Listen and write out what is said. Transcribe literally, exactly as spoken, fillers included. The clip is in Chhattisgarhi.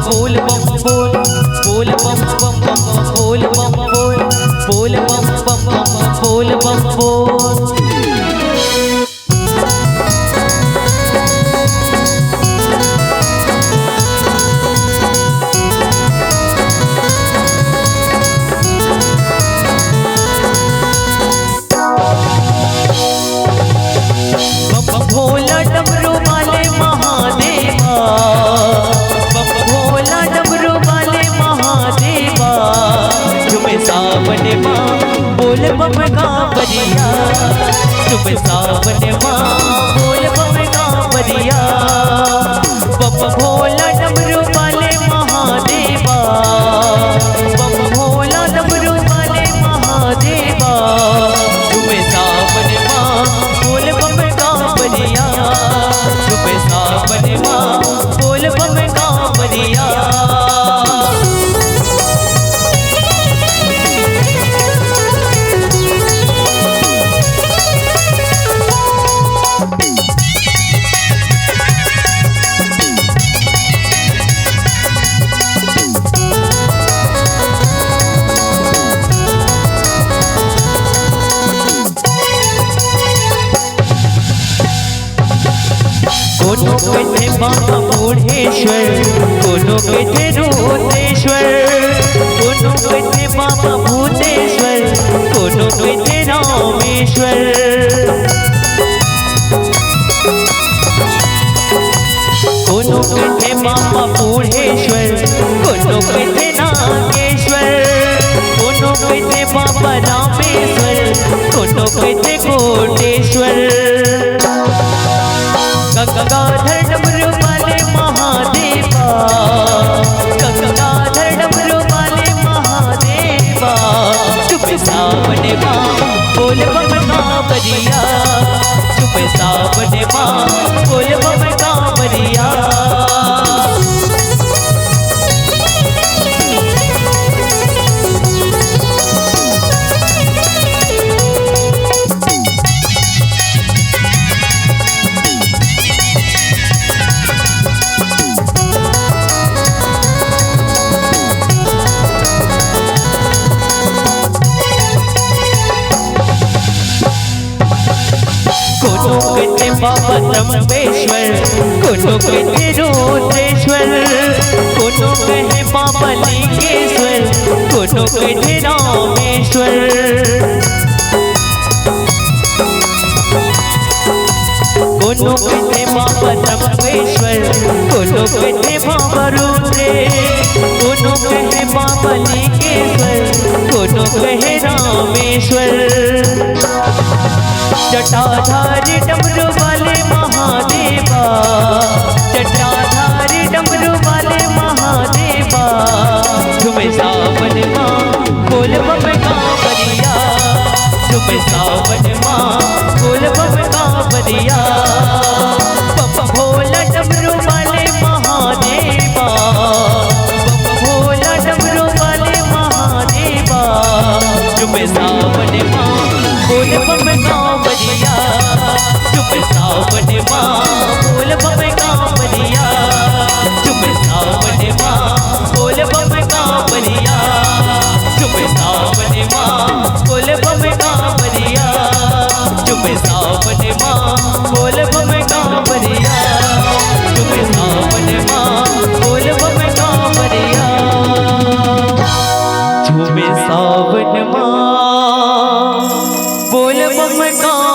बोल बम बोल, बोल बम बम बम, बोल बम बोल, बोल बम बम बम, बोल बम बोल। बम भोला डमरू वाले महादेवा, बम भोला डमरू वाले महादेवा, झूमे सावन मा बोल बम कांवरिया, झूमे सावन मा बोल बम कांवरिया। बम भोला डमरू वाले महादेवा, बम भोला डमरू वाले महादेवा, झूमे सावन मा बोल बम कांवरिया, झूमे सावन मा बोल बम कांवरिया। कोनो कहिथे बाबा बूढ़ेश्वर, कोनो कहिथे रुद्रेश्वर, कोनो कहिथे बाबा भूतेश्वर, कोनो कहिथे रामेश्वर। कोनो कहिथे बाबा बूढ़ेश्वर, कोनो कहिथे नागेश्वर, कोनो कहिथे बाबा रामेश्वर, कोनो कहिथे कोटेश्वर। गंगाधर डमरू वाले महादेवा, गंगाधर डमरू वाले महादेवा, झूमे सावन मा बोल बम कांवरिया, झूमे सावन मा बोल बम कांवरिया। कोनो कहिथे बाबा ब्रह्मेश्वर, कोनो कहिथे रुद्रेश्वर, कोनो कहे बाबा लिंगेश्वर, कोनो कहिथे रामेश्वर। कोनो कहिथे बाबा ब्रह्मेश्वर, कोनो कहिथे बाबा रुद्रेश, कोनो कहे बाबा लिंगेश्वर, कोनो कहे रामेश्वर। जटाधारी डमरू वाले महादेवा, जटाधारी डमरू वाले महादेवा, झूमे सावन मा बोल बम कांवरिया, झूमे सावन मा बोल बम कांवरिया। बम भोला डमरू वाले महादेवा, बम भोला डमरू वाले महादेवा, झूमे सावन मा बोल बम कांवरिया, झूमे सावन मा बोल बम कांवरिया, झूमे सावन मा बोल बम कांवरिया, झूमे सावन मा बोल बम कांवरिया, झूमे सावन मा बोल बम कांवरिया, झूमे सावन मा बोल बम कांवरिया, झूमे सावन मा बोल बम कांवरिया।